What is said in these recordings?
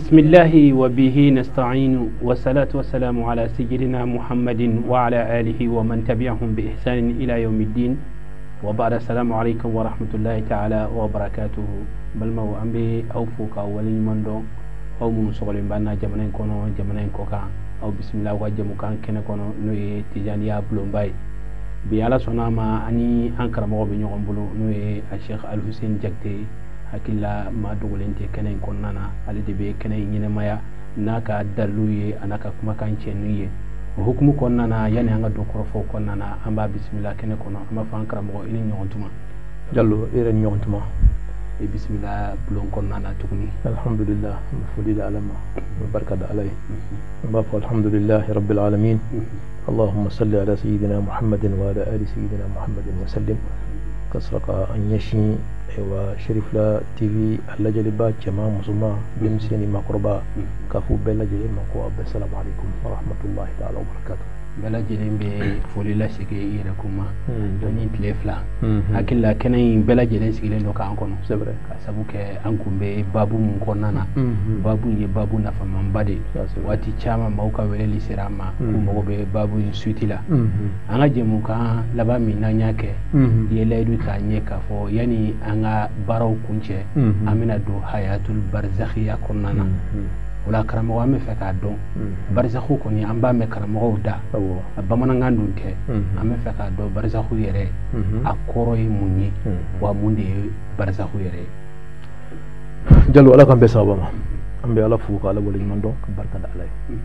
بسم الله وبه نستعين والصلاة والسلام على سيدنا محمد وعلى آله ومن تبعهم بإحسان إلى يوم الدين وبعد السلام عليكم ورحمة الله تعالى وبركاته. Balimaw, an bɛ aw fo k'aw waleɲuman dɔn, aw minnu sɔgɔlen b'an na jamana in kɔnɔ, jamana in kɔ kan. Aw bisimila aw ka jɛmukan kɛnɛ kɔnɔ, n'o ye Tijaniya bulonba ye. Bi, Ala sɔnna a ma, ani an karamɔgɔ bɛ ɲɔgɔn bolo, n'o ye a Sheikh Alhussein Jakite. Hakilila maa dogolen tɛ kɛnɛ in kɔnɔna na, ale de bɛ kɛnɛ in ɲɛnɛmaya n'a ka dalilu ye, a n'a ka kumakan cɛnni ye. O hukumu kɔnɔna na, yanni an ka don kɔrɔfɔw kɔnɔna na, an b'a bisimila kɛnɛ kɔnɔ. An b'a fɔ an karamɔgɔ, i ni ɲɔgɔn tuma. Jallo, i yɛrɛ ni ɲɔgɔn tuma. I bisimila bulon kɔnɔna na tuguni. Alhamdulillah, n bɛ foli di Ala ma, n bɛ barika da Ala ye. N b'a fɔ alhamdulillahi rabbil alamin, allahumma salli ala sayyidina Muhammadin wa ala ali sayyidina Muhammadin wa sallim. Ka sɔrɔ ka an ɲɛsin, ayiwa, Cherifla TV a lajɛliba cɛman, musoman, denmisɛn ni maakɔrɔba, k'a fɔ bɛɛ lajɛlen ma ko a bɛɛ salamu alaikum wa rahmatullahi ta'ala wa barakatuh. Bɛɛ lajɛlen bɛ foli lasegin i yɛrɛ kun ma ani tile 2. Hakili la, kɛnɛ in bɛɛ lajɛlen sigilen don k'an kɔnɔ. C'est vrai. Ka sabu kɛ an kun bɛ baabu mun kɔnɔna na, baabu in ye baabu nafamanba de ye. Waati caman maaw ka weleli sera an ma k'u mago bɛ baabu in suite la. An ka jɛmukan laban min n'an y'a kɛ, i ye layidu ta n ye k'a fɔ yanni an ka baaraw kuncɛ, an bɛna don hayatul barzakhiya kɔnɔna na. O la, karamɔgɔ, an bɛ fɛ k'a dɔn, barizakhu kɔni, an b'a mɛn karamɔgɔw da, a bamanankan dun tɛ. An bɛ fɛ k'a dɔn, barizakhu yɛrɛ, a kɔrɔ ye mun ye? Wa mun de ye barizakhu yɛrɛ ye? Jalo, Ala k'an bɛɛ sababa ma. An bɛ Ala fo, ka Ala waleɲuman dɔn, ka barika da Ala ye,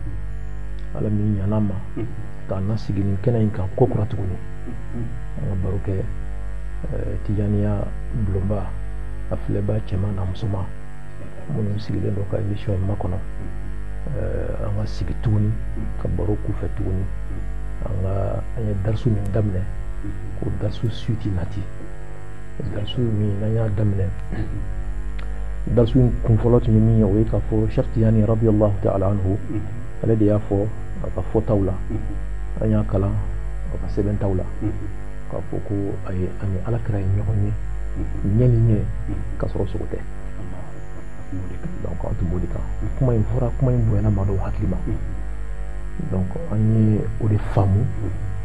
Ala min ɲan'a ma k'an nasigi nin kɛnɛ in kan ko kura tuguni, an ka baro kɛ. Tijaniya bulonba a filɛba cɛman n'a musoman minnu sigilen don ka émission in makɔnɔ, an ka sigi tuguni ka baro k'u fɛ tuguni. An ka an ye darisu min daminɛ, k'o darisu suite nati. Darisu min n'an y'a daminɛ, darisu in kun fɔlɔ tun ye min ye, o ye k'a fɔ Cheikh Tijani radiyallahu ta'ala anhu, ale de y'a fɔ a ka fɔtaw la, an y'a kalan a ka sɛbɛntaw la, k'a fɔ ko a ye ani Ala kira ye ɲɔgɔn ye ɲɛ ni ɲɛ k'a sɔrɔ sogo tɛ. Donc an tun b'o de kan. Kuma in fɔra, kuma in bonyana maa dɔw hakili ma. Donc an ye o de faamu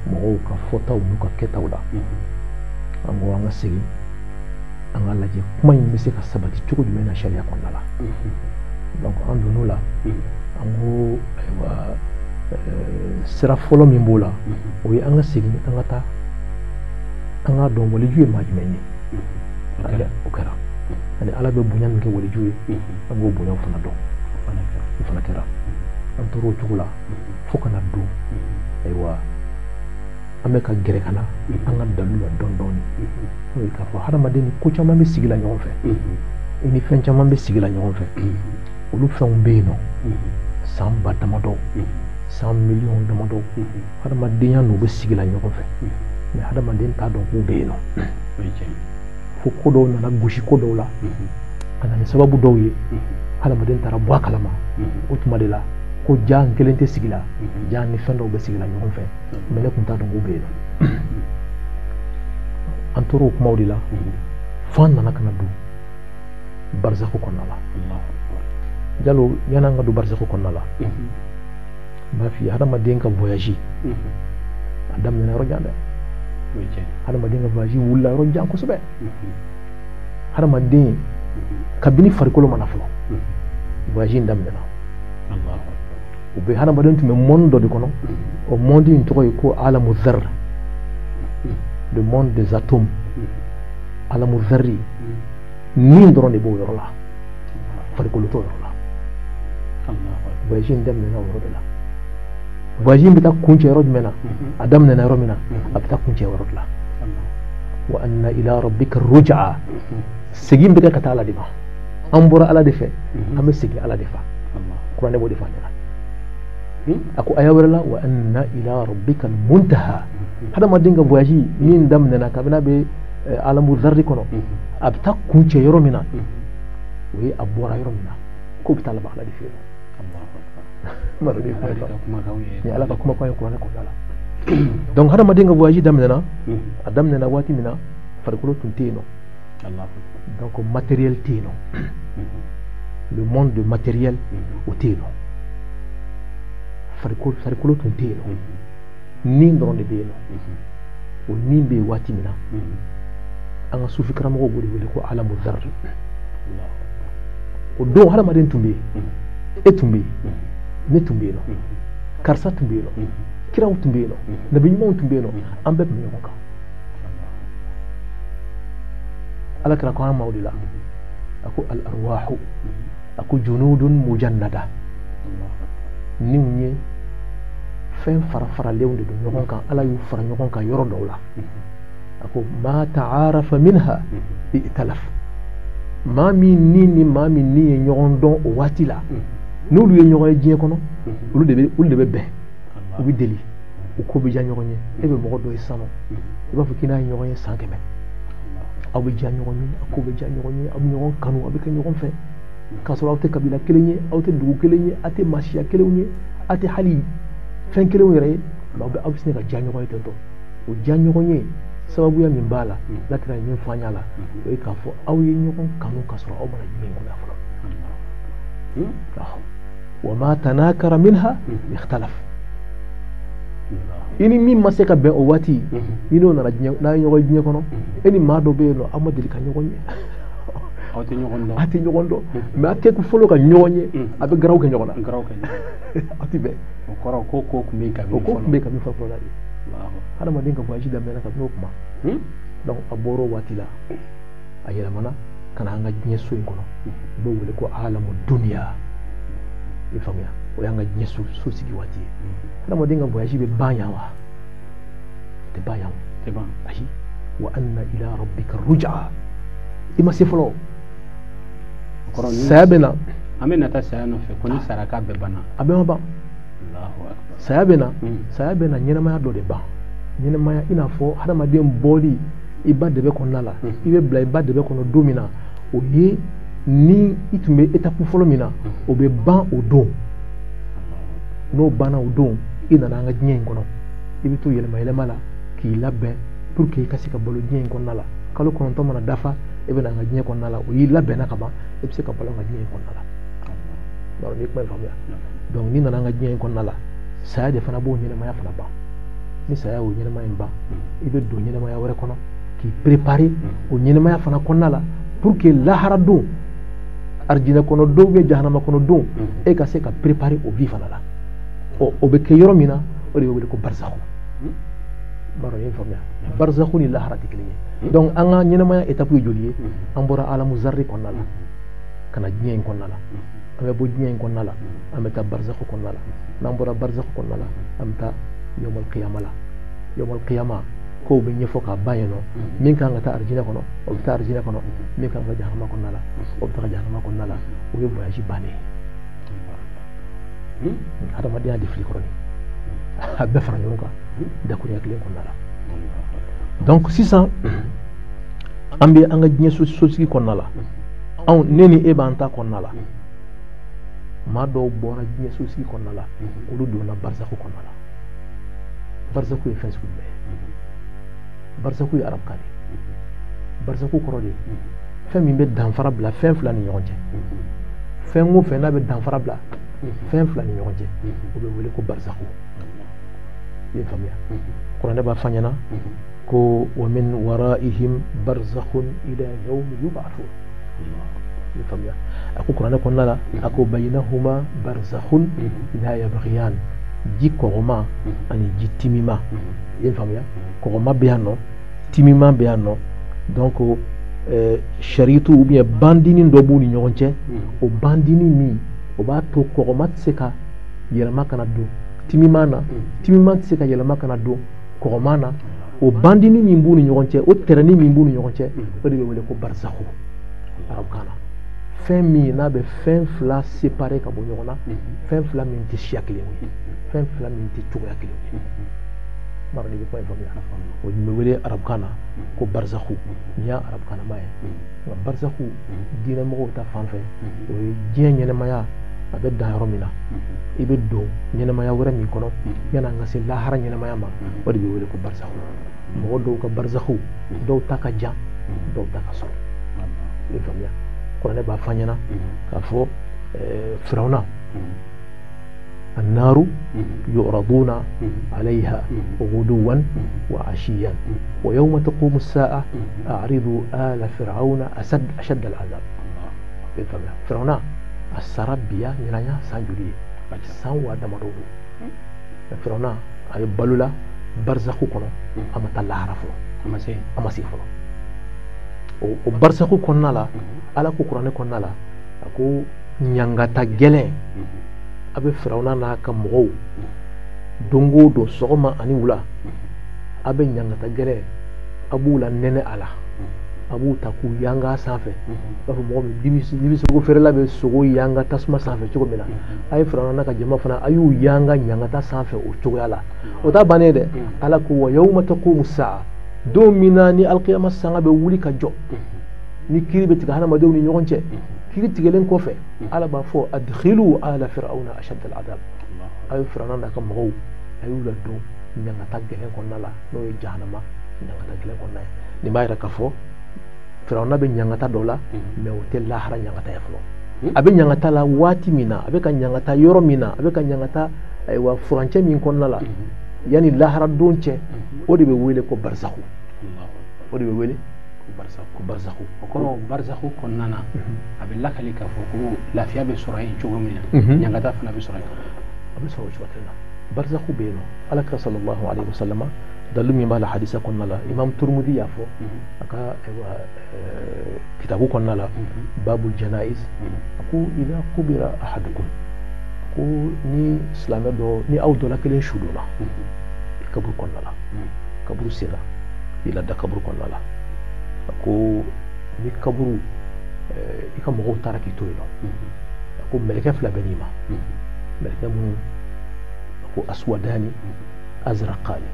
mɔgɔw ka fɔtaw n'u ka kɛtaw la. An ko an ka segin an ka lajɛ kuma in bɛ se ka sabati cogo jumɛn na sariya kɔnɔna la. Donc an donn'o la, an ko ayiwa, sira fɔlɔ min b'o la, o ye an ka segin an ka taa an k'a dɔn waliju ye maa jumɛn ye. O kɛra. Ani Ala bɛ bonya min kɛ waliju ye, an k'o bonyaw fana dɔn. O fana kɛra. An tor'o cogo la fo ka na don, ayiwa, an bɛ ka gɛrɛ ka na an ka dalilu la dɔɔni dɔɔni, n'o ye k'a fɔ hadamaden ni ko caman bɛ sigi la ɲɔgɔn fɛ, i ni fɛn caman bɛ sigi la ɲɔgɔn fɛ. Olu fɛnw bɛ yen nɔ san ba damadɔ, san miliyɔn damadɔ, hadamadenya n'u bɛ sigi la ɲɔgɔn fɛ, mais hadamaden t'a dɔn k'u bɛ yen nɔ, fo ko dɔw nana gosi ko dɔw la ka na ni sababu dɔw ye, hadamaden taara bɔ a kalama. O tuma de la ko ja n kelen tɛ sigi la, ja ni fɛn dɔw bɛ sigi la ɲɔgɔn fɛ, mais ne tun t'a dɔn k'u bɛ yen nɔ. An tor'o kumaw de la fo an nana ka na don barizakhu kɔnɔna la. Jalo, yan'an ka don barizakhu kɔnɔna la, n b'a f'i ye, hadamaden ka voyage a daminɛna yɔrɔ jan dɛ. Hadamaden ka voyage wulila yɔrɔ jan kosɛbɛ. Hadamaden kabini farikolo ma na fɔlɔ, voyage in daminɛna. O bɛ hadamaden tun bɛ monde dɔ de kɔnɔ. O monde in tɔgɔ ye ko alamu dharr, le monde des atomes. Alamu dharri min dɔrɔn de b'o yɔrɔ la, farikolo t'o yɔrɔ la. Voyage in daminɛna o yɔrɔ de la. Voyage in bɛ taa kuncɛ yɔrɔ jumɛn na? A daminɛna yɔrɔ min na, a bɛ taa kuncɛ yɔrɔ de la. Wa anna ila rabbika ruj'a, segin bɛ kɛ ka taa Ala de ma. An bɔra Ala de fɛ, an bɛ segin Ala de fa. Kuranɛ b'o de fɔ an ɲɛna. A ko aya wɛrɛ la: wa anna ila rabbika muntaha. Hadamaden ka voyage min daminɛna kabini a bɛ alamu zarri kɔnɔ, a bɛ taa kuncɛ yɔrɔ min na, o ye a bɔra yɔrɔ min na, k'o bɛ taa laban Ala de fɛ yen nɔ. Ni Ala ka kumakan ye kuranɛ kɔnɔna la. Donc hadamaden ka voyage daminɛna, a daminɛna waati min na, farikolo tun tɛ yen nɔ, donc matériel tɛ yen nɔ. Le monde matériel o tɛ yen nɔ, farikolo tun tɛ yen nɔ, ni dɔrɔn de bɛ yen nɔ. O ni bɛ yen waati min na, an ka sufi karamɔgɔw b'o de wele ko alamu zar. O don hadamaden tun bɛ yen, e tun bɛ yen, ne tun bɛ yen nɔ, karisa tun bɛ yen nɔ, kiraw tun bɛ yen nɔ, nabi ɲumanw tun bɛ yen nɔ, an bɛɛ tun bɛ ɲɔgɔn kan. Ala kɛra ko an ma o de la, a ko al arwahu, a ko junudun mujannada, niw ye fɛn fara faralenw de don ɲɔgɔn kan, Ala y'u fara ɲɔgɔn kan yɔrɔ dɔw la. A ko ma ta'arafa minha i'talaf, maa min ni maa min ni ye ɲɔgɔn dɔn o waati la, n'olu ye ɲɔgɔn ye diɲɛ kɔnɔ, olu de bɛ bɛn, u bɛ deli, u ko bɛ diya ɲɔgɔn ye. E bɛ mɔgɔ dɔ ye sisan nɔ, i b'a fɔ k'i n'a ye ɲɔgɔn ye san 100, aw bɛ diya ɲɔgɔn ye, a ko bɛ diya ɲɔgɔn ye, aw bɛ ɲɔgɔn kanu, aw bɛ kɛ ɲɔgɔn fɛ, k'a sɔrɔ aw tɛ kabila kelen ye, aw tɛ dugu kelen ye, aw tɛ maasiya kelenw ye, aw tɛ hali fɛn kelenw yɛrɛ ye, aw bɛ se ka diya ɲɔgɔn ye ten tɔ. O diya ɲɔgɔn ye sababuya min b'a la, Ala kɛra min fɔ an ɲ'a la, o ye k'a fɔ aw ye ɲɔgɔn kanu k'a sɔrɔ aw mana diɲɛ in kɔnɔ fɔlɔ. Wa ma tanakara minha ikhtalaf, i ni min ma se ka bɛn o waati, ni n'o nana diɲɛ, n'a ye ɲɔgɔn ye diɲɛ kɔnɔ, e ni maa dɔ bɛ yen nɔ, aw ma deli ka ɲɔgɔn ye, aw tɛ ɲɔgɔn dɔn, aw tɛ ɲɔgɔn dɔn, mais a tɛ fɔlɔ ka ɲɔgɔn ye, a bɛ garaw kɛ ɲɔgɔn na, aw tɛ bɛn. O kɔrɔ ko ko tun bɛ yen kabini o ko tun bɛ yen kabini fɔlɔ la de. Hadamaden ka voyage daminɛna kabini o kuma. Donc a bɔra o waati la, a yɛlɛmana ka na an ka diɲɛ so in kɔnɔ, u b'o wele ko alamu duniya. I faamuya, o y'an ka diɲɛ so sigi waati ye. Hadamaden ka voyage bɛ ban yan wa? A tɛ ban yan. Tɛ ban. Ayi. Wa anna ila rabbika ruj'a, i ma se fɔlɔ. Saya bɛ na. An bɛ nata saya nɔfɛ, ko ni sara k'a bɛɛ banna. A bɛɛ ma ban. Saya bɛ na, saya bɛ na ɲɛnamaya dɔ de ban. Ɲɛnamaya i n'a fɔ hadamaden bɔli i ba dɛbɛ kɔnɔna la, i bɛ bila i ba dɛbɛ kɔnɔ don min na, o ye ni i tun bɛ étape fɔlɔ min na, o bɛ ban o don. N'o banna o don, i nana an ka diɲɛ in kɔnɔ, i bɛ to yɛlɛma yɛlɛma la k'i labɛn pour que i ka se ka balo diɲɛ in kɔnɔna la. Kalo 9 mana dafa, e bɛ na an ka diɲɛ kɔnɔna la, o y'i labɛnna ka ban, e bɛ se ka balo an ka diɲɛ in kɔnɔna la. Donc n'i kuma in faamuya. Donc n'i nana an ka diɲɛ in kɔnɔna la, saya de fana b'o ɲɛnamaya fana ban. Ni saya y'o ɲɛnamaya in ban, i bɛ don ɲɛnamaya wɛrɛ kɔnɔ k'i préparer o ɲɛnamaya fana kɔnɔna la pour que lahara don, arijinɛ kɔnɔ don ou jahanama kɔnɔ don, e ka se ka préparer o vie fana la. Ɔ o bɛ kɛ yɔrɔ min na, o de bɛ wele ko barzakhu. B'a dɔn i ye n faamuya. Barzakhu ni lahara tɛ kelen ye. Donc an ka ɲɛnamaya étape ye joli ye? An bɔra alamu zarri kɔnɔna la ka na diɲɛ in kɔnɔna la, an bɛ bɔ diɲɛ in kɔnɔna la, an bɛ taa barzakhu kɔnɔna la. N'an bɔra barzakhu kɔnɔna la, an bɛ taa yawmal qiyama la. Yawmal qiyama kow bɛ ɲɛfɔ k'a ban yen nɔ. Min kan ka taa arijinɛ kɔnɔ, o bɛ taa arijinɛ kɔnɔ. Min kan ka taa jahanama kɔnɔna la, o bɛ taa jahanama kɔnɔna la. O ye voyage bannen ye. Hadamadenya de fili kɔrɔ nin, a bɛɛ fara ɲɔgɔn kan dakurunya kelen kɔnɔna la. Donc sisan an bɛ an ka diɲɛ sosigi kɔnɔna la, anw ne ni e b'an ta kɔnɔna la. Maa dɔw bɔra diɲɛ sosigi kɔnɔna la, olu donna barzakhu kɔnɔna la. Barzakhu ye fɛn sugu jumɛn ye? Barzakhu ye arabukan de ye. Barzakhu kɔrɔ de ye fɛn min bɛ danfara bila fɛn fila ni ɲɔgɔn cɛ. Fɛn o fɛn n'a bɛ danfara bila fɛn fila ni ɲɔgɔn cɛ, o bɛ wele ko barzakhu. I ye faamuya? Kuranɛ b'a fɔ an ɲɛna ko wa min waraihim barzakhun ila yawmi yub'athun. I ye faamuya? A ko kuranɛ kɔnɔna la, a ko baynahuma barzakhun la yabghiyan, ji kɔgɔma ani ji timima. I ye faamuya? Kɔgɔma bɛ yan nɔ, timima bɛ yan nɔ. Donc saritu ou bien bandini dɔ b'u ni ɲɔgɔn cɛ. O bandini min, o b'a to kɔgɔma tɛ se ka yɛlɛma ka na don timima na, timima tɛ se ka yɛlɛma ka na don kɔgɔma na. O bandini min b'u ni ɲɔgɔn cɛ, o tɛrɛni min b'u ni ɲɔgɔn cɛ, o de bɛ wele ko barzakhu arabukan na. Fɛn min n'a bɛ fɛn fila séparer ka bɔ ɲɔgɔn na, fɛn fila min tɛ siya kelen ye, fɛn fila min tɛ cogoya kelen ye. N b'a dɔn n'i bɛ kuma in faamuya. O bɛ wele arabukan na ko barzakhu. Nin y'a arabukanama ye. Nka barzakhu diinɛmɔgɔw ta fan fɛ, o ye diɲɛ ɲɛnamaya a bɛ dan yɔrɔ min na, i bɛ don ɲɛnamaya wɛrɛ min kɔnɔ yanni an ka se lahara ɲɛnamaya ma, o de bɛ wele ko barzakhu. Mɔgɔ dɔw ka barzakhu, dɔw ta ka jan, dɔw ta ka sɔrɔ. I ye faamuya? Kuranɛ b'a fɔ an ɲɛna k'a fɔ Firawuna النار يعرضون عليها غدوا وعشيا ويوم تقوم الساعة أعرضوا آل فرعون أشد العذاب. فرعون السربية نيرانيا سانجولي سان ودمرو فرعون أي بلولا برزخو كنا أما تلاهرا فلو أما سي فلو وبرزخو كنا لا على كو قرآن كنا لا أكو نيانغاتا جلين a bɛ Firawuna n'a ka mɔgɔw don o don sɔgɔma ani wula a bɛ ɲangata gɛlɛn a b'u la nɛnɛ a la a b'u ta k'u yanga sanfɛ i b'a fɔ mɔgɔ min dibi sogo feerela bɛ sogo yanga tasuma sanfɛ cogo min na a ye Firawuna n'a ka jama fana a y'u yanga ɲangata sanfɛ o cogoya la o t'a bannen dɛ Ala ko wa yawma taqumu saa don min na ni alkiyama sanga bɛ wuli ka jɔ ni kiiri bɛ tigɛ hadamadenw ni ɲɔgɔn cɛ kiiri tigɛlen kɔfɛ Ala b'a fɔ adkhilu ala fir'auna ashadda al'adab a ye Firawuna n'a ka mɔgɔw a y'u ladon ɲangata gɛlɛn kɔnɔna la n'o ye jahanama ɲangata gɛlɛn kɔnɔna ye nin b'a yira k'a fɔ Firawuna bɛ ɲangata dɔ la mais o tɛ lahara ɲangata ye fɔlɔ a bɛ ɲangata la waati min na a bɛ ka ɲangata yɔrɔ min na a bɛ ka ɲangata ayiwa furancɛ min kɔnɔna la yanni lahara don cɛ o de bɛ wele ko barzahu o de bɛ wele ko barzahu o kɔrɔ barzahu kɔnɔna na a bɛ lakali k'a fɔ ko lafiya bɛ sɔrɔ yen cogo min na ɲangata fana bɛ sɔrɔ yen a bɛ sɔrɔ o cogo kelen na barzahu bɛ yen nɔ Ala kira sallallahu alaihi wa sallam dalilu min b'a la hadisa kɔnɔna la Imam Turmudi y'a fɔ a ka ayiwa kitabu kɔnɔna la babul janaiz a ko idha qubira ahadukum ko ni silamɛ dɔ ni aw dɔ la kelen su donna kaburu kɔnɔna la kaburu senna i la da kaburu kɔnɔna la a ko ni kaburu i ka mɔgɔw taara k'i to yen nɔ a ko mɛlɛkɛ fila bɛ n'i ma mɛlɛkɛ minnu a ko aswadani azraqani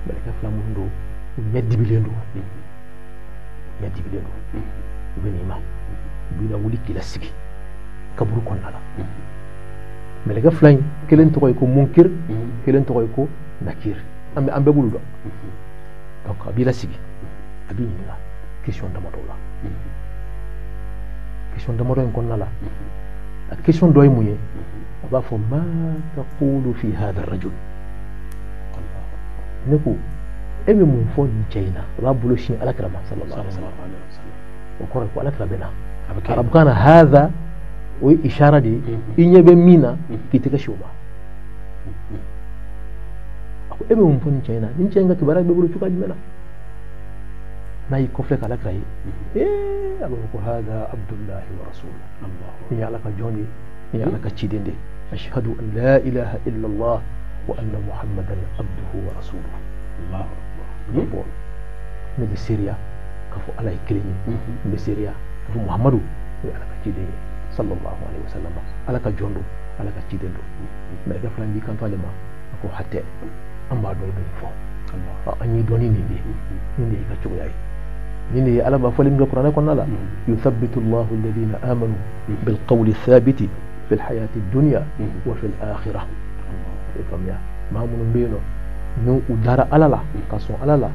mɛlɛkɛ fila minnu don u ɲɛ dibilen don u ɲɛ dibilen don u bɛ n'i ma u b'i lawuli k'i lasigi kaburu kɔnɔna la mɛlɛkɛ fila in kelen tɔgɔ ye ko munkir kelen tɔgɔ ye ko nakir an bɛɛ b'olu dɔn donc a b'i lasigi a b'i ɲininka question damadɔ la question damadɔ in kɔnɔna la a question dɔ ye mun ye a b'a fɔ ma taqulu fi hadha rajul ne ko e bɛ mun fɔ nin cɛ in na a b'a bolo sin Alakira ma sallallahu alaihi wa sallam o kɔrɔ ye ko Alakira bɛ na arabukan na hadha o ye ishara de ye i ɲɛ bɛ min na k'i tɛgɛ si o ma a ko e bɛ mun fɔ nin cɛ in na nin cɛ in ka kibaruya bɛ bolo cogoya jumɛn na n'a y'i kɔfilɛ k'Ala kira ye a b'a fɔ ko hadha abdullahi wa rasuluhu nin ye Ala ka jɔn de ye nin ye Ala ka ciden de ye ashhadu an la ilaha illallah wa anna muhammadan abduhu wa rasuluhu bɔ ne bɛ seereya k'a fɔ Ala ye kelen ye n bɛ seereya k'a fɔ Muhammadu o ye Ala ka ciden ye sallallahu alaihi wa sallam Ala ka jɔn don Ala ka ciden don mɛlɛkɛ fila b'i kanto ale ma a ko hatɛ an b'a dɔn i bɛ nin fɔ an y'i dɔn ni nin de ye nin de y'i ka cogoya ye nin de ye Ala b'a fɔli min kɛ kuranɛ kɔnɔna la yuthabbitu Allahu alladhina amanu bilqawli thabiti fi lhayati dunya wa fi l'akhirah i faamuya maa minnu bɛ yen nɔ n'u u dara Ala la ka sɔn Ala la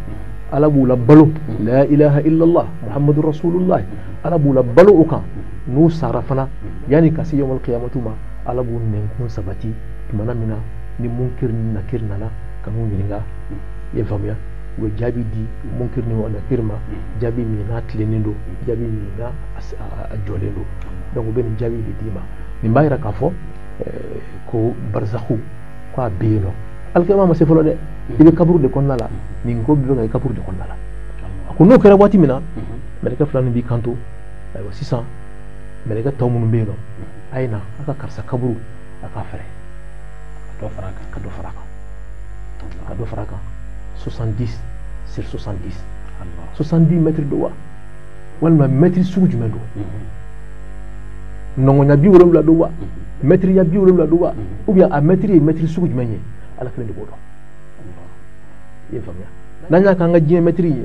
Ala b'u la balo la ilaha illallah muhammadu rasulullah Ala b'u la balo o kan n'u sara fana yanni ka se yawmal qiyamatu ma Ala b'u nɛnkun sabati tumana min na ni munkir ni nakir nana ka n'u ɲininka i ye faamuya u bɛ jaabi di munkir ni nakir ma jaabi min n'a tilennen don jaabi min n'a a jɔlen don donc u bɛ nin jaabi de d'i ma nin b'a yira k'a fɔ ko barzahu k'a bɛ yen nɔ alikiyama ma se fɔlɔ dɛ i bɛ kaburu de kɔnɔna la nin ko bɛ ka kɛ kaburu de kɔnɔna la a ko n'o kɛra waati min na mɛlɛkɛ fila nin b'i kanto ayiwa sisan mɛlɛkɛ tɔ minnu bɛ yen nɔ a ye na a ka karisa kaburu a k'a fɛrɛ ka dɔ fara a kan ka dɔ fara a kan ka dɔ fara a kan 70 sur 70 70 mètres don wa walima mètre sugu jumɛn don nɔngɔnya 70 don wa mètre ya 70 don wa ou bien a mètre ye mètre sugu jumɛn ye Ala kelen de b'o dɔn i ye faamuya n'an y'a k'an ka diɲɛ mètre ye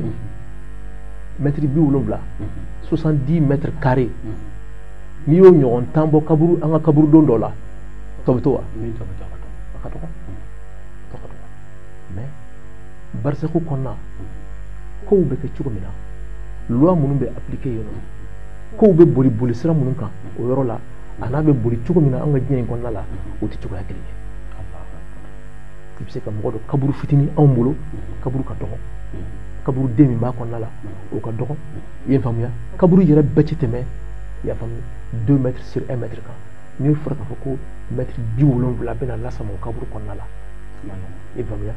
mètre 70 70 mètres carrés n'i y'o ɲɔgɔn tan bɔ kaburu an ka kaburudon dɔ la tɔ bɛ to wa a ka dɔgɔ tɔ ka dɔgɔ mais barisako kɔnɔna kow bɛ kɛ cogo min na loi minnu bɛ appliquer yen nɔ Kow bɛ boli boli sira minnu kan o yɔrɔ la, a n'a bɛ boli cogo min na an ka diɲɛ in kɔnɔna la, o tɛ cogoya kelen ye. I bɛ se ka mɔgɔ dɔ kaburu fitinin anw bolo, kaburu ka dɔgɔ, kaburu den min b'a kɔnɔna la o ka dɔgɔ, i ye faamuya? Kaburu yɛrɛ bɛɛ ti tɛmɛ, i y'a faamu, 2 mètres sur 1 mètre kan. N'i fɔra k'a fɔ ko mètre 70 bɛna lasama o kaburu kɔnɔna la, i ye faamuya,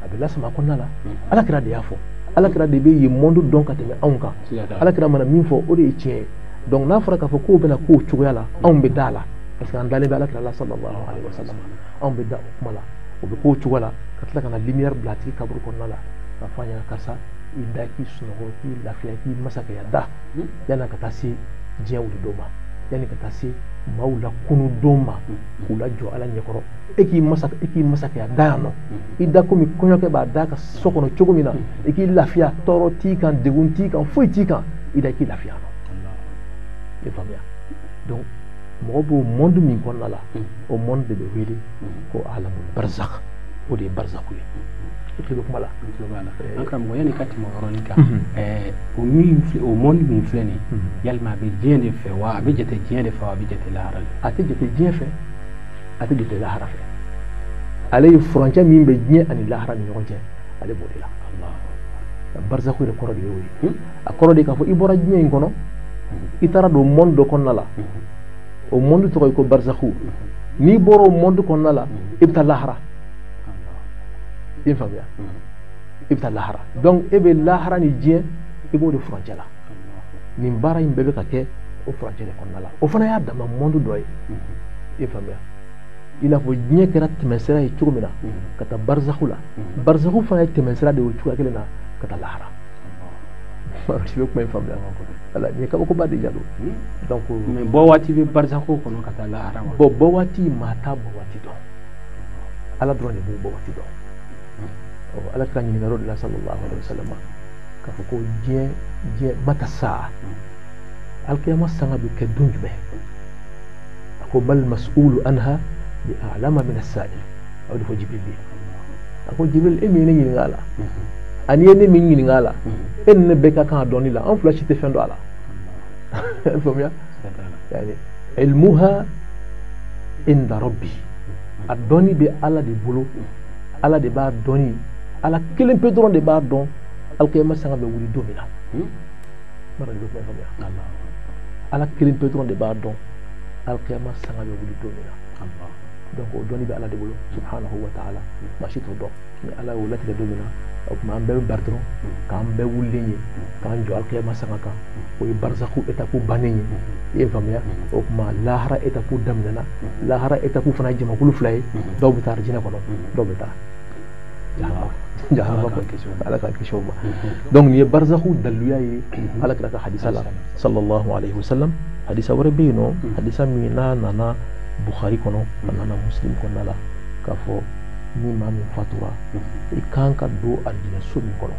a bɛ lasama a kɔnɔna la. Ala kira de y'a fɔ, ala kira de bɛ yen monde dɔn ka tɛmɛ anw kan. Ala kira mana min fɔ, o de ye tiɲɛ ye. Donc n'a fɔra k'a fɔ k'o bɛna k'o cogoya la, anw bɛ da a la, parce que an dalen bɛ ala kira la sallallahu alaihi wa sallam. Anw bɛ da o kuma la, o bɛ k'o cogoya la, ka tila ka na lumière bila a tigi kaburu kɔnɔna la, k'a fɔ a ɲɛna, karisa, i da, k'i sunɔgɔ, k'i lafiya, k'i masakɛya da, yanni ka taa se diɲɛ wuli don ma, yanni ka taa se maaw la kunu don ma, k'u lajɔ ala ɲɛkɔrɔ. E k'i masakɛya da yan nɔ, i da komi kɔɲɔkɛ b'a da ka so kɔnɔ cogo min na, i k'i lafiya, tɔɔrɔ t'i kan, degun t'i kan, foyi t'i kan, i da k'i lafiya nɔ. I faamuya? Donc mɔgɔ b'o monde min kɔnɔna la, o monde de bɛ wele ko alamul barzakh, o de ye barzaku ye. I tulo bɛ kuma la? An karamɔgɔ, yanni ka tɛmɛ o yɔrɔnin kan, o min filɛ, o monde min filɛ nin ye, yalima a bɛ diɲɛ de fɛ wa, a bɛ jate diɲɛ de fɛ wa, a bɛ jate lahara de? A tɛ jate diɲɛ fɛ, a tɛ jate lahara fɛ. Ale ye furancɛ min bɛ diɲɛ ani lahara ni ɲɔgɔn cɛ, ale b'o de la. Barzaku yɛrɛ kɔrɔ de y'o ye. A kɔrɔ de k'a fɔ i bɔra diɲɛ in kɔnɔ, i taara don monde dɔ kɔnɔna la, o monde tɔgɔ ye ko barzaku. N'i bɔra o monde kɔnɔna la, i bɛ taa lahara. I ye faamuya? I bɛ taa lahara. Donc e bɛ lahara ni diɲɛ, i b'o de furancɛ la. Nin baara in bɛɛ bɛ ka kɛ o furancɛ de kɔnɔna la. O fana y'a dama monde dɔ ye. I ye faamuya? I n'a fɔ diɲɛ kɛra tɛmɛsira ye cogo min na ka taa barzaku la, barzaku fana ye tɛmɛsira de ye o cogoya kelen na ka taa lahara. I bɛ kuma in faamuya? Wala, nin ye kabakoba de jalo. Donc mais bɔ waati bɛ barzaku kɔnɔ ka taa lahara wa? Bon, bɔ waati, maa t'a bɔ waati dɔn, ala dɔrɔn de b'o bɔ waati dɔn. Ala kira ɲininkali de la sallallahu alaihi wa sallam, k'a fɔ ko diɲɛ mata saa, alikiyama sanga bɛ kɛ don jumɛn? A ko mal mas'ulu anha bi a'lama min as-sa'il. A y'o de fɔ Jibril ye. A ko Jibril, e min ye ne ɲininka a la, ani ye ne min ɲininka a la, e ni ne bɛɛ ka kan a dɔnni la, an fila si tɛ fɛn dɔn a la. Faamuya? Yani ilmuha inda rabbi, a dɔnni bɛ ala de bolo, ala de b'a dɔnni, ala kelen pe dɔrɔn de b'a dɔn alikiyama sanga bɛ wuli don min na. Mara de bɛ kuma faamuya? Ala kelen pe dɔrɔn de b'a dɔn alikiyama sanga bɛ wuli don min na. Donc o dɔnni bɛ ala de bolo subhanahu wa ta'ala, maa si t'o dɔn. Ni ala y'o latigɛ don min na, o tuma an bɛɛ bɛ bari dɔrɔn k'an bɛɛ wulilen ye k'an jɔ alikiyama sanga kan. O ye barzaku étape bannen ye. I ye faamuya? O tuma lahara étape daminɛna. Lahara étape fana ye jamakulu fila ye, dɔw bɛ taa arijinɛ kɔnɔ, dɔw bɛ taa jahanama kɔnɔ. Ala k'an kisi o ma. Donc nin ye barzaku daliluya ye ala kira ka hadisa la sallallahu alaihi wa sallam. Hadisa wɛrɛ bɛ yen nɔ, hadisa min n'a nana Bukhari kɔnɔ, a nana Muslim kɔnɔna la, k'a fɔ ni maa min fatura, i kan ka don arijinɛ so min kɔnɔ,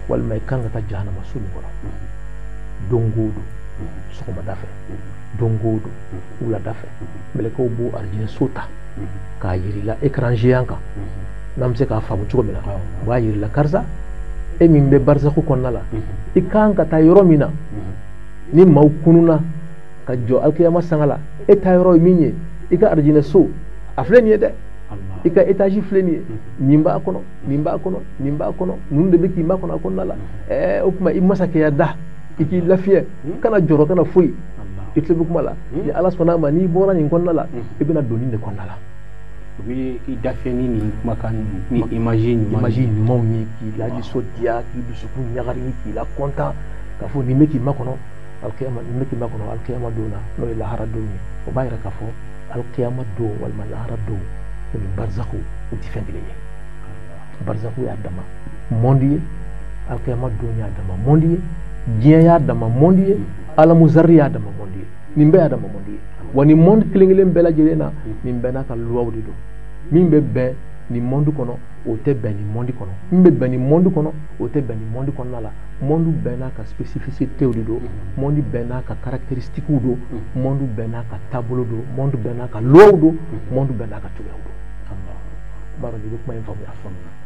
walima i kan ka taa jahanama so min kɔnɔ, don o don sɔgɔmada fɛ, don o don wulada fɛ, mɛlɛkɛw b'o arijinɛ so ta k'a yir'i la écran géant kan, n'an bɛ se k'a faamu cogo min na, u b'a yir'i la, karisa, e min bɛ barzaku kɔnɔna la, i kan ka taa yɔrɔ min na, ni maaw kununa ka jɔ alikiyama sanga la, e taa yɔrɔ ye min ye, i ka arijinɛ so a filɛ nin ye dɛ, i ka étage filɛ nin ye, nin b'a kɔnɔ, nin b'a kɔnɔ, nin b'a kɔnɔ, ninnu de bɛ k'i makɔnɔ a kɔnɔna la. O tuma i masakɛya da, i k'i lafiya, kana jɔrɔ, kana foyi. I tulo bɛ kuma la? Ni ala sɔnna a ma, n'i bɔra nin kɔnɔna la, i bɛna don nin de kɔnɔna la. O bɛ i dafɛ ni nin kumakan ni image ɲumanw ye, k'i la nisɔndiya, k'i dusukun ɲagari, k'i la kɔntan, k'a fɔ nin bɛ k'i makɔnɔ alikiyama, nin bɛ k'i makɔnɔ alikiyama don na, n'o ye lahara don ye. O b'a yira k'a fɔ alikiyama don walima lahara don o ni barzaku o tɛ fɛn kelen ye. Barzaku y'a dama monde ye, alikiyama don y'a dama monde ye, diɲɛ y'a dama monde ye, alamuzari y'a dama monde ye, nin bɛɛ y'a dama monde ye. Wa nin monde kelen kelen bɛɛ lajɛlen na, nin bɛɛ n'a ka luwaw de don. Min bɛ bɛn nin monde kɔnɔ, o tɛ bɛn nin monde kɔnɔ. Min bɛ bɛn nin monde kɔnɔ, o tɛ bɛn nin monde kɔnɔna la. Monde bɛɛ n'a ka spécificité de don, monde bɛɛ n'a ka caractéristiques don, monde bɛɛ n'a ka taabolo don, monde bɛɛ n'a ka lois don, monde bɛɛ n'a ka cogoyaw don. N b'a dɔn n'i bɛ kuma in faamuya.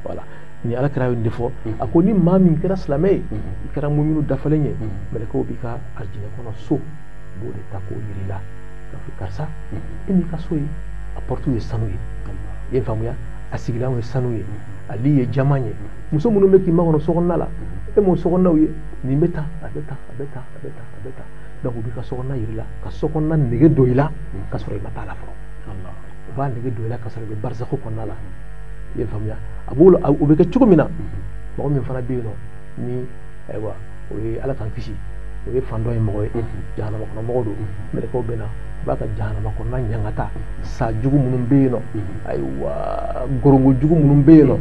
Voilà. Ni Ala kira ye nin de fɔ. A ko ni maa min kɛra silamɛ ye, i kɛra muminu dafalen ye, mɛlɛkɛw b'i ka arijinɛ kɔnɔ so b'o de ta k'o yir'i la, k'a fɔ karisa, e m'i ka so ye, a porte ye sanu ye, i ye faamuya, a sigilanw ye sanu ye, a li ye jaman ye, muso minnu bɛ k'i makɔnɔ sokɔnɔna la, e m'o sokɔnɔnaw ye, nin bɛ tan, a bɛ tan, a bɛ tan, a bɛ tan, a bɛ tan. Donc u b'i ka sokɔnɔna yir'i la, ka sokɔnɔna nege don i la, ka sɔrɔ i ma taa la fɔlɔ. U b'a nege don i la ka sɔrɔ i bɛ barisako kɔnɔna la, i ye faamuya. A b'o la, o bɛ kɛ cogo min na, mɔgɔ min fana bɛ yen nɔ ni ayiwa o ye Ala k'an kisi, o ye fan dɔ ye mɔgɔ ye, jahanama kɔnɔ mɔgɔ don, mɛlɛkɛw bɛ na, u b'a ka jahanama kɔnɔna ɲangata, sa jugu minnu bɛ yen nɔ, ayiwa gorongo jugu minnu bɛ yen nɔ,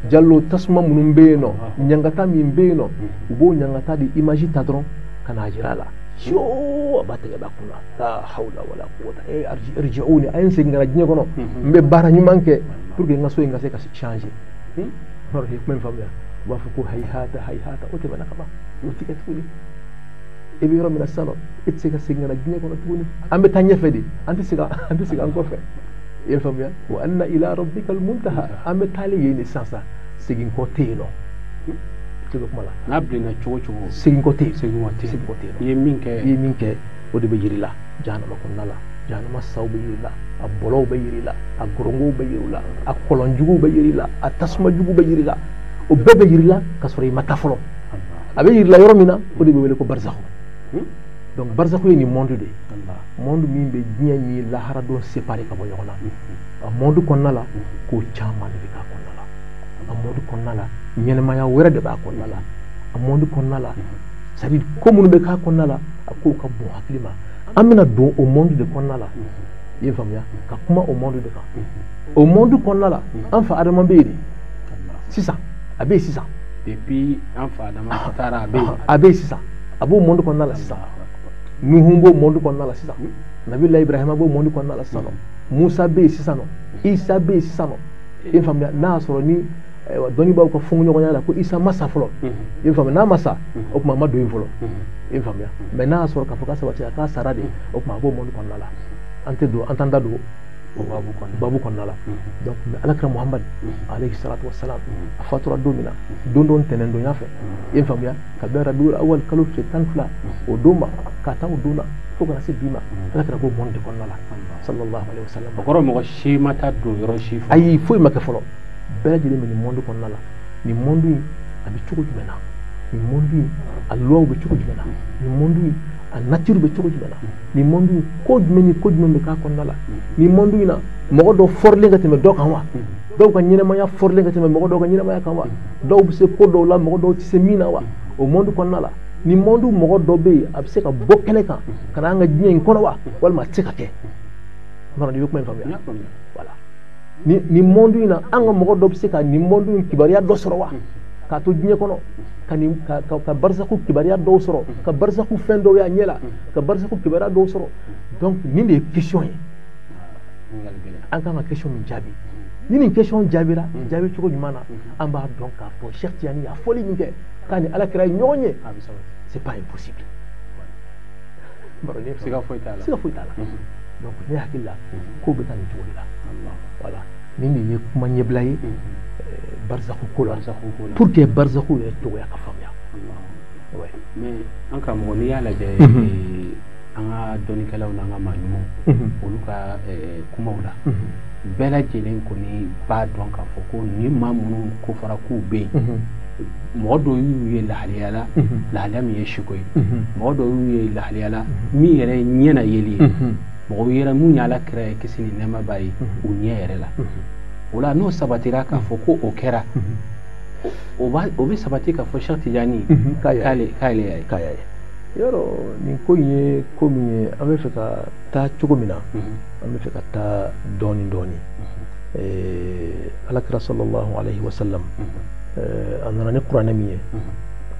jalo tasuma minnu bɛ yen nɔ, ɲangata min bɛ yen nɔ, u b'o ɲangata di image ta dɔrɔn ka n'a jira a la. Sio a b'a tɛgɛ b'a kunna, la hawla wala quwwata, e irji'uni, a ye n segin ka na diɲɛ kɔnɔ, n bɛ baara ɲuman kɛ pour que n ka so in ka se ka changer. N'o ye kuma in faamuya, u b'a fɔ ko hayihata hayihata, o tɛmɛna ka ban, o ti kɛ tuguni. E bɛ yɔrɔ min na sisan nɔ, e tɛ se ka segin ka na diɲɛ kɔnɔ tuguni. An bɛ taa ɲɛfɛ de, an tɛ segin an kɔfɛ. I ye faamuya, wa anna ila rabbika almuntaha, an bɛ taalen yen de sisan, segin kɔ tɛ yen nɔ. Tulo kuma la. N'a bilenna cogo cogo, segin kɔ tɛ yen. Segin kɔ tɛ yen. Segin kɔ tɛ yen. I ye min kɛ, i ye min kɛ, o de bɛ yir'i la jahanama kɔnɔna la. Jahanama saw bɛ yir'i la, a bɔlɔw bɛ yir'i la, a gorongow bɛ yir'i la, a kɔlɔnjuguw bɛ yir'i la, a tasuma jugu bɛ yir'i la, o bɛɛ bɛ yir'i la ka sɔrɔ i ma taa fɔlɔ. A bɛ yir'i la yɔrɔ min na, o de bɛ wele ko barizakhu. Donc barizakhu ye nin monde de ye, monde min bɛ diɲɛ ni lahara don séparé ka bɔ ɲɔgɔn na. A monde kɔnɔna la, ko caman de bɛ k'a kɔnɔna la. A monde kɔnɔna la, ɲɛnɛmaya wɛrɛ de b'a kɔnɔna la. A monde kɔnɔna la, c'est à dire ko minnu bɛ k'a kɔnɔna la, a kow ka bon hakili ma. An bɛna don o monde de kɔnɔna la, i ye faamuya, ka kuma o monde de kan. O monde kɔnɔna la, an fa Adama bɛ yen de sisan, a bɛ yen sisan. Depuis an fa Adama taara, a bɛ yen. A bɛ yen sisan, a b'o monde kɔnɔna la sisan. Nuhu b'o monde kɔnɔna la sisan, Nabila Ibrahima b'o monde kɔnɔna la sisan nɔ, Musa bɛ yen sisan nɔ, Isa bɛ yen sisan nɔ. I ye faamuya, n'a y'a sɔrɔ ni dɔnnibaaw ka fɔɲɔgɔnya la ko Isa ma sa fɔlɔ, i ye faamuya, n'a ma sa, o tuma a ma don yen fɔlɔ, i ye faamuya. Mais n'a y'a sɔrɔ k'a fɔ k'a sabati a k'a sara de, o tuma a b'o monde kɔnɔna la. An tɛ don, an t'an da don o babu kɔnɔna la. Donc Alakira Muhamad alayhi salatu wassalam, a fatura don min na, don dɔ ntɛnɛndonya fɛ, i ye faamuya, ka bɛn Rabiul Awwal kalo tile 12 o don ma, ka taa o don na fo kana se bi ma, Alakira b'o monde de kɔnɔna la, sallallahu alayhi wa sallam. O kɔrɔ mɔgɔ si ma taa don yɔrɔ si fɔlɔ. Ayi, foyi ma kɛ fɔlɔ. Bɛɛ lajɛlen bɛ nin monde kɔnɔna la. Nin monde in a bɛ cogo jumɛn na? Nin monde in a loi bɛ cogo jumɛn na? Nin monde in a nature bɛ cogo jumɛn na? Nin monde in ko jumɛn ni ko jumɛn bɛ k'a kɔnɔna la? Nin monde in na, mɔgɔ dɔ fɔrilen ka tɛmɛ dɔ kan wa? Dɔw ka ɲɛnɛmaya fɔrilen ka tɛmɛ mɔgɔ dɔw ka ɲɛnɛmaya kan wa? Dɔw bɛ se ko dɔw la, mɔgɔ dɔw tɛ se min na wa? O monde kɔnɔna la, nin monde mɔgɔ dɔ bɛ yen, a bɛ se ka bɔ kɛnɛ kan ka na an ka diɲɛ in kɔnɔ wa? Walima a tɛ se ka kɛ? N b'a dɔn n'i bɛ kuma in faamuya. Voilà. Nin monde in na, an ka mɔgɔ dɔ bɛ se ka nin monde in kibaruya dɔ sɔrɔ wa? K'a to diɲɛ kɔnɔ, ka nin ka barisaku kibaruya dɔw sɔrɔ, ka barisaku fɛn dɔw y'a ɲɛ la, ka barisaku kibaruya dɔw sɔrɔ. Donc nin de ye question ye, an kan ka question min jaabi. Ni nin question jaabira jaabi cogo ɲuman na, an b'a dɔn k'a fɔ Cheikh Tidiane y'a fɔli min kɛ k'a ni Alakira ye ɲɔgɔn ye, c'est pas impossible. Siga foyi t'a la. Siga foyi t'a la. Donc ne hakili la, ko bɛ taa nin cogo de la. Voilà, nin de ye kuma ɲɛbila ye barisaku ko la, pour que barisaku yɛrɛ cogoya ka faamuya. Mais an karamɔgɔ, n'i y'a lajɛ an ka dɔnnikɛlaw n'an ka maa ɲumanw, olu ka kumaw la, bɛɛ lajɛlen kɔni b'a dɔn k'a fɔ ko ni maa minnu ko fɔra k'u bɛ yen, mɔgɔ dɔw y'u ye lahalaya la, lahalaya min ye siko ye, mɔgɔ dɔw y'u ye lahalaya la min yɛrɛ ye ɲɛ na yeli ye, mɔgɔw yɛrɛ mun ye Alakira ye kisi ni nɛɛma b'a ye u ɲɛ yɛrɛ la. O la n'o sabatira k'a fɔ ko o kɛra, o bɛ sabati k'a fɔ Cheikh Tidiane k'ale y'a ye. K'a y'a ye. Yɔrɔ nin ko in ye ko min ye, an bɛ fɛ ka taa cogo min na, an bɛ fɛ ka taa dɔɔni dɔɔni. Alakira sallallahu alayhi wa sallam, a nana ni kuranɛ min ye,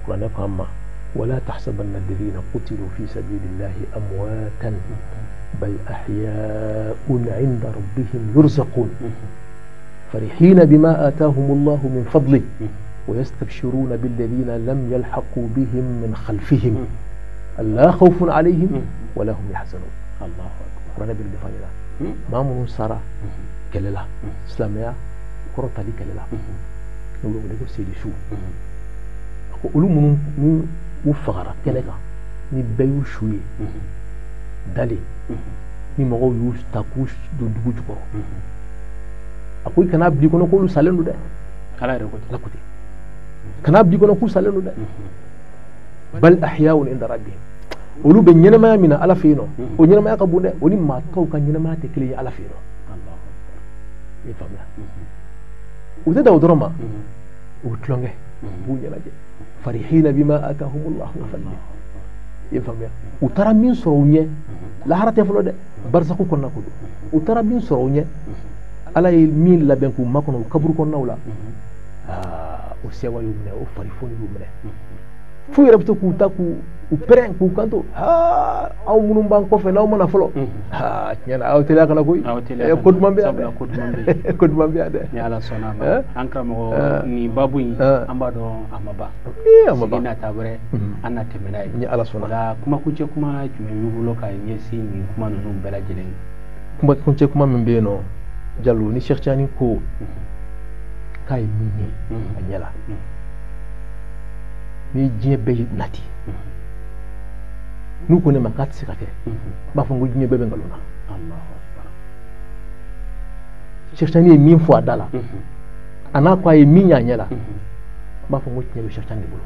kuranɛ ko an ma, wala tahsabanna alladhina qutilu fi sabilillahi amwatan bal ahya'un 'inda rabbihim yurzaqun فرحين بما آتاهم الله من فضله ويستبشرون بالذين لم يلحقوا بهم من خلفهم ألا خوف عليهم ولا هم يحزنون. الله أكبر. قرآن بالدفاع ما من سارة كللا إسلامية كرة تالي كللا N'u bɛ wele ko seyidi su. A ko olu minnu ni u fagara kɛnɛ kan, ni bɛɛ y'u su ye dalen, ni mɔgɔw y'u ta k'u don dugu jukɔrɔ, a ko i kana bil'i kɔnɔ k'olu salen don dɛ. Ala yɛrɛ ko ten. Ala ko ten, kana bil'i kɔnɔ k'u salen don dɛ. Bal ahya'un inda rabbihim, olu bɛ ɲɛnamaya min na Ala fɛ yen nɔ, o ɲɛnamaya ka bon dɛ, o ni maa tɔw ka ɲɛnamaya tɛ kelen ye Ala fɛ yen nɔ. I ye faamuya? U tɛ dan o dɔrɔn ma, u bɛ tulonkɛ, u b'u ɲɛnajɛ, farihina bima atahumullahu min fadlihi. I ye faamuya? U taara min sɔrɔ u ɲɛ, lahara tɛ fɔlɔ dɛ, barisaku kɔnɔna ko don. U taara min sɔrɔ u ɲɛ, Ala ye min labɛn k'u makɔnɔ u kaburu kɔnɔnaw la, o sɛwa y'u minɛ, o farifoni y'u minɛ, f'u yɛrɛ bɛ to k'u ta k'u pɛrɛn k'u kanto, aw minnu b'an kɔfɛ n'aw mana fɔlɔ, tiɲɛ na aw teliya kana koyi, ko duman bɛ yan dɛ, ko duman bɛ yan dɛ. Ni Ala sɔnna a ma, an karamɔgɔ, nin babu in an b'a dɔn a ma ban, a ma ban, sigi nata wɛrɛ an na tɛmɛ n'a ye ni Ala sɔnna. O la kumakuncɛ kuma jumɛn b'i bolo ka ɲɛsin nin kuma ninnu bɛɛ lajɛlen? Kumakuncɛ kuma min bɛ yen nɔ, Jalo, ni Cheikh Tidiane ko k'a ye min ye a ɲɛ la, ni diɲɛ bɛɛ y'i nati, n'u ko ne ma k'a tɛ se ka kɛ, n b'a fɔ n ko diɲɛ bɛɛ bɛ nkalon na. Cheikh Tidiane ye min fɔ a da la, a n'a ko a ye min ye a ɲɛ la, n b'a fɔ n ko tiɲɛ bɛ Cheikh Tidiane de bolo.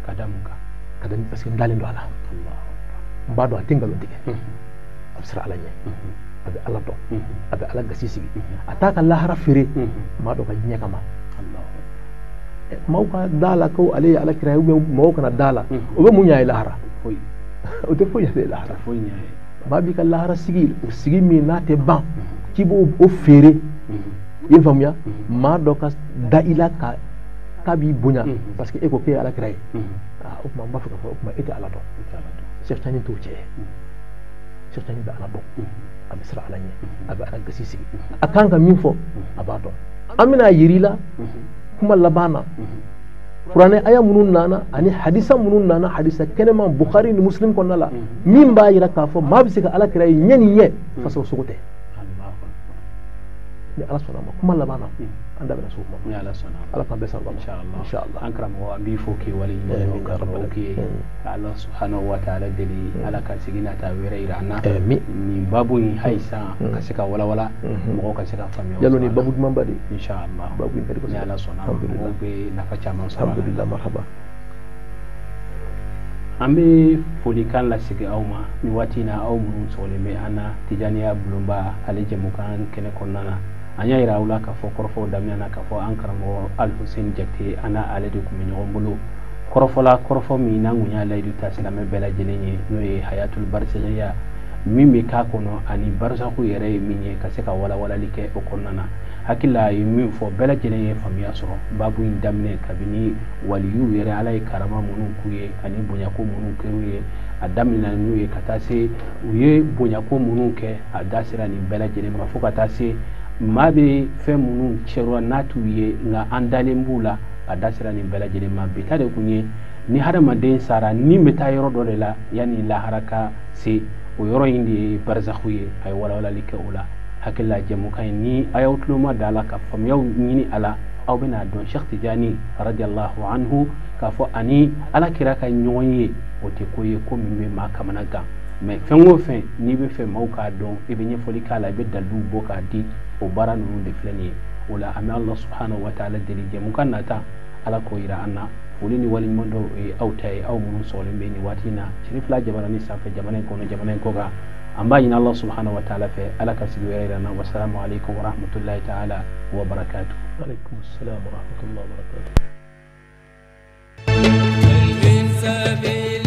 Ka da mun kan? Ka da, parce que n dalen don a la, n b'a dɔn a tɛ nkalon tigɛ, a bɛ siran Ala ɲɛ, a bɛ Ala dɔn, a bɛ Ala gasi sigi, a t'a ka lahara feere maa dɔ ka diɲɛ kama. Maaw ka da la ko ale ye Ala kira ye, ou bien mɔgɔw kana da la, o bɛ mun ɲɛ a ye lahara? O tɛ foyi ɲɛ a ye lahara. Maa b'i ka lahara sigi, o sigi min n'a tɛ ban, k'i b'o o feere, i ye faamuya? Maa dɔ ka da i la ka k'a b'i bonya parce que e ko k'e ye Ala kira ye, o tuma n b'a fɛ k'a fɔ o tuma e tɛ Ala dɔn. Cheikh Tidiane t'o cɛ ye. Cheikh Tidiane bɛ Ala dɔn, a bɛ siran Ala ɲɛ, a bɛ Ala gasi sigi, a kan ka min fɔ a b'a dɔn. An bɛna yir'i la kuma laban na, kuranɛ aya minnu nana ani hadisa minnu nana, hadisa kɛnɛman Bukhari ni Muslim kɔnɔna la, min b'a yira k'a fɔ maa bɛ se ka Ala kira ye ɲɛ ni ɲɛ ka sɔrɔ sogo tɛ. Ni Ala sɔnna a ma, kuma laban na an da bɛna s'o ma. Ni Ala sɔnna. Ala k'an bɛɛ sababa ma. Inshallah. An karamɔgɔ, an b'i fo k'i waleɲuman dɔn, ka dugawu k'i ye, ka Ala subhanahu wa ta'ala deli, Ala ka segin nata wɛrɛ yira an na. Nin babu in hali sisan ka se ka walawala, mɔgɔw ka se ka faamuya. Yalo ni babu dumanba de. Inshallah. Babu in ka di kosɛbɛ. Ni Ala sɔnna, mɔgɔw bɛ nafa caman sɔrɔ a la. Alhamdulillah, marhaba. An bɛ folikan lasigi aw ma nin waati in na, aw minnu sɔgɔlen bɛ an na Tijaniya bulonba ale jɛmukan kɛnɛ kɔnɔna na. An y'a yira aw la k'a fɔ kɔrɔfɔw daminɛ na k'a fɔ an karamɔgɔ Alhussein Jakite, an n'ale de tun bɛ ɲɔgɔn bolo kɔrɔfɔ la, kɔrɔfɔ min n'an kun y'a layidu ta silamɛ bɛɛ lajɛlen ye, n'o ye hayatul barisakhiya min bɛ k'a kɔnɔ ani barisaku yɛrɛ ye min ye, ka se ka walawalali kɛ o kɔnɔna na. Hakili la a ye min fɔ bɛɛ lajɛlen ye faamuya sɔrɔ babu in daminɛ kabini waliyuw yɛrɛ Ala ye karama minnu k'u ye ani bonyako minnu kɛr'u ye, a daminɛ n'u ye ka taa se u ye bonyako minnu kɛ, a da sera nin bɛɛ lajɛlen ma, fo ka taa se maa bɛ fɛn minnu cɛrɔ n'a t'u ye nka an dalen b'u la, a da sera nin bɛɛ lajɛlen ma. Bi ta de kun ye ni hadamaden sara ni bɛ taa yɔrɔ dɔ de la yanni lahara ka se, o yɔrɔ in de ye barisaku ye. A ye walawalali kɛ o la. Hakili la jɛmukan in ni a y'aw tulo ma da a la ka faamuyaw ɲini a la, aw bɛna dɔn Cheikh Tidiane radiyallahu anhu k'a fɔ ani Ala kira ka ɲɔgɔn ye o tɛ ko ye ko min bɛ maa kamana gan, mais fɛn o fɛn n'i bɛ fɛ maaw k'a dɔn, i bɛ ɲɛfɔli k'a la, i bɛ daliluw bɔ k'a di, o baara ninnu de filɛ nin ye. O la an bɛ Allah subhanahu wa ta'ala deli jɛmukan nata Ala k'o yira an na. Foli ni waleɲuman dɔw ye aw ta ye, aw minnu sɔgɔlen bɛ nin waati in na Cherifila jabarani sanfɛ, jamana in kɔnɔ, jamana in kɔ kan. An b'a ɲini Allah subhanahu wa ta'ala fɛ Ala ka sigi wɛrɛ yira an na. Wasalamu alaikum wa rahmatullahi ta'ala wa barakatuh. Alaikum assalam wa rahmatullahi wa barakatuh.